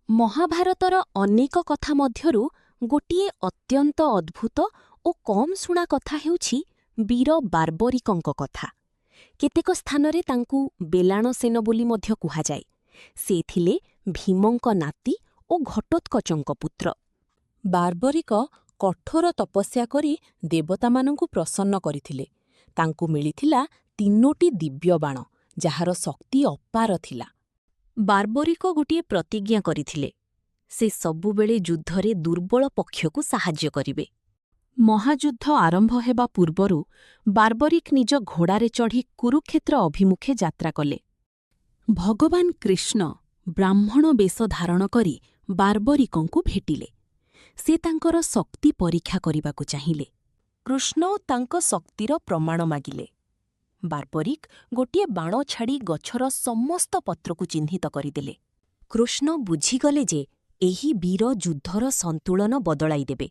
ମହାଭାରତର ଅନେକ କଥା ମଧ୍ୟରୁ ଗୋଟିଏ ଅତ୍ୟନ୍ତ ଅଦ୍ଭୁତ ଓ କମ୍ ଶୁଣା କଥା ହେଉଛି ବୀର ବାର୍ବରିକଙ୍କ କଥା। କେତେକ ସ୍ଥାନରେ ତାଙ୍କୁ ବେଲାଣସେନ ବୋଲି ମଧ୍ୟ କୁହାଯାଏ। ସେ ଥିଲେ ଭୀମଙ୍କ ନାତି ଓ ଘଟୋତ୍କଚଙ୍କ ପୁତ୍ର। ବାର୍ବରିକ କଠୋର ତପସ୍ୟା କରି ଦେବତାମାନଙ୍କୁ ପ୍ରସନ୍ନ କରିଥିଲେ। ତାଙ୍କୁ ମିଳିଥିଲା ତିନୋଟି ଦିବ୍ୟ ବାଣ, ଯାହାର ଶକ୍ତି ଅପାର ଥିଲା। ବାର୍ବରିକ ଗୋଟିଏ ପ୍ରତିଜ୍ଞା କରିଥିଲେ, ସେ ସବୁବେଳେ ଯୁଦ୍ଧରେ ଦୁର୍ବଳ ପକ୍ଷକୁ ସାହାଯ୍ୟ କରିବେ। ମହାଯୁଦ୍ଧ ଆରମ୍ଭ ହେବା ପୂର୍ବରୁ ବାର୍ବରିକ ନିଜ ଘୋଡ଼ାରେ ଚଢ଼ି କୁରୁକ୍ଷେତ୍ର ଅଭିମୁଖେ ଯାତ୍ରା କଲେ। ଭଗବାନ କୃଷ୍ଣ ବ୍ରାହ୍ମଣ ବେଶ ଧାରଣ କରି ବାର୍ବରିକଙ୍କୁ ଭେଟିଲେ। ସେ ତାଙ୍କର ଶକ୍ତି ପରୀକ୍ଷା କରିବାକୁ ଚାହିଁଲେ। କୃଷ୍ଣ ତାଙ୍କ ଶକ୍ତିର ପ୍ରମାଣ ମାଗିଲେ। ବାର୍ବରିକ ଗୋଟିଏ ବାଣ ଛାଡ଼ି ଗଛର ସମସ୍ତ ପତ୍ରକୁ ଚିହ୍ନିତ କରିଦେଲେ। କୃଷ୍ଣ ବୁଝିଗଲେ ଯେ ଏହି ବୀର ଯୁଦ୍ଧର ସନ୍ତୁଳନ ବଦଳାଇଦେବେ।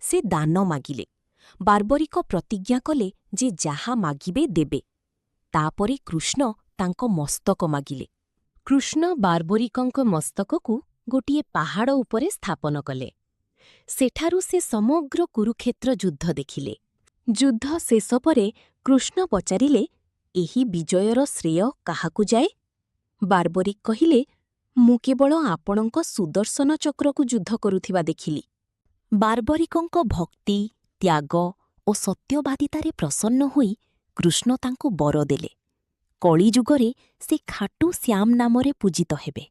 ସେ ଦାନ ମାଗିଲେ। ବାର୍ବରିକ ପ୍ରତିଜ୍ଞା କଲେ ଯେ ଯାହା ମାଗିବେ ଦେବେ। ତାପରେ କୃଷ୍ଣ ତାଙ୍କ ମସ୍ତକ ମାଗିଲେ। କୃଷ୍ଣ ବାର୍ବରିକଙ୍କ ମସ୍ତକକୁ ଗୋଟିଏ ପାହାଡ଼ ଉପରେ ସ୍ଥାପନ କଲେ। ସେଠାରୁ ସେ ସମଗ୍ର କୁରୁକ୍ଷେତ୍ର ଯୁଦ୍ଧ ଦେଖିଲେ। ଯୁଦ୍ଧ ଶେଷ ପରେ କୃଷ୍ଣ ପଚାରିଲେ, ଏହି ବିଜୟର ଶ୍ରେୟ କାହାକୁ ଯାଏ? ବାର୍ବରିକ କହିଲେ, ମୁଁ କେବଳ ଆପଣଙ୍କ ସୁଦର୍ଶନ ଚକ୍ରକୁ ଯୁଦ୍ଧ କରୁଥିବା ଦେଖିଲି। ବାର୍ବରିକଙ୍କ ଭକ୍ତି, ତ୍ୟାଗ ଓ ସତ୍ୟବାଦିତାରେ ପ୍ରସନ୍ନ ହୋଇ କୃଷ୍ଣ ତାଙ୍କୁ ବର ଦେଲେ, କଳିଯୁଗରେ ସେ ଖାଟୁ ଶ୍ୟାମ ନାମରେ ପୂଜିତ ହେବେ।